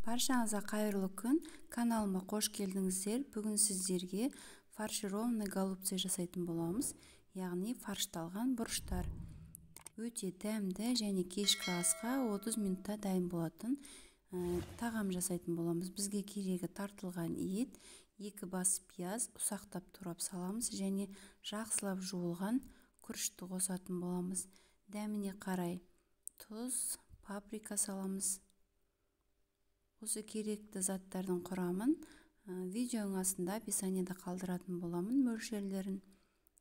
Баршаңызға қайырлы күн. Каналыма қош келдіңіздер. Бүгін сіздерге фаршированный голубцы жасайтын боламыз. Яғни фаршталған бұрыштар. Өте дәмді және кешкі асқа 30 минутта дайын болатын тағам жасайтын боламыз. Бізге керегі тартылған ет, 2 бас пияз ұсақтап турап саламыз және жақсылап жуылған күрішті қосатын боламыз. Дәміне қарай тұз, паприка саламыз. Осы керекті заттардың құрамын видеоның астында описаниеда қалдыратын боламын мөлшерлерін.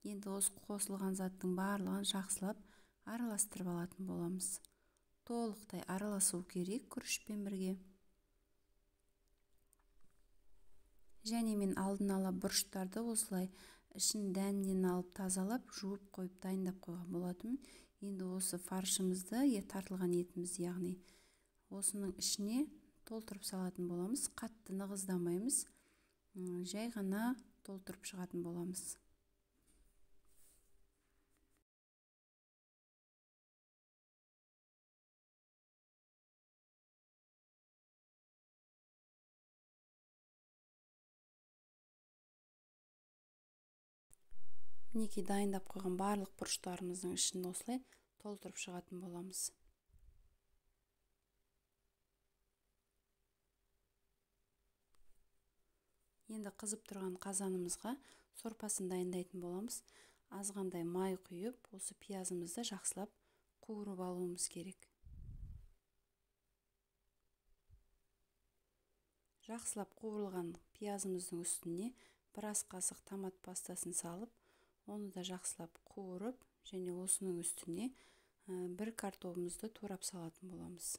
Енді осы қосылған заттың барлығын жақсылап араластырып алатын боламыз. Толықтай араласу керек күрішпен бірге. Және мен алдын ала бұрыштарды осылай ішін дәнінен алып тазалап, жуып қойып дайындап қойған болатынмын. Енді осы фаршымызды, тартылған етімізді, яғни осының ішіне толтырып салатын боламыз. Қатты нығыздамаймыз, жай ғана толтырып шығатын боламыз. Мінекей дайындап қойған барлық бұрыштарымыздың ішін осылай толтырып шығатын боламыз. Енді қызып тұрған қазанымызға сорпасын дайындайтын боламыз. Азғандай май құйып, осы пиязымызды жақсылап қуырып алуымыз керек. Жақсылап қуырылған пиязымыздың үстіне бір ас қасық томат пастасын салып, оны да жақсылап қуырып, және осының үстіне бір картобымызды турап салатын боламыз.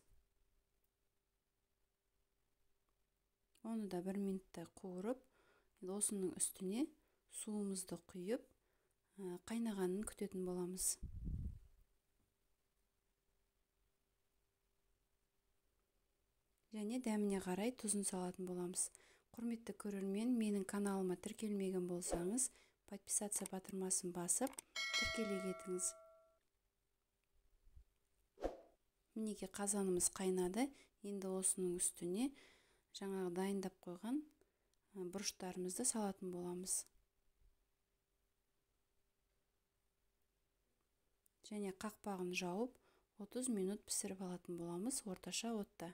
Оны да бір минуттай қуырып, осының үстіне суымызды құйып, қайнағанын күтетін боламыз. Және дәміне қарай тұзын салатын боламыз. Құрметті көрермен, менің каналыма тіркелмеген болсаңыз, подписаться батырмасын басып, тіркеле кетіңіз. Мінекей қазанымыз қайнады. Енді осының үстіне жаңағы дайындап қойған бұрыштарымызды салатын боламыз. Және қақпағын жауып, 30 минут пісіріп алатын боламыз орташа отта.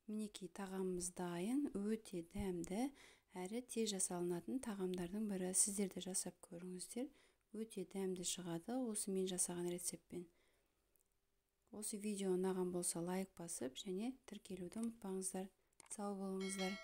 Мінекей тағамымыз дайын, өте дәмді, әрі тез жасалынатын тағамдардың бірі. Сіздер де жасап көріңіздер, өте дәмді шығады осы мен жасаған рецептпен. Осы видео ұнаған болса лайк басып және тіркелуді ұмытпаңыздар. Сау болыңыздар.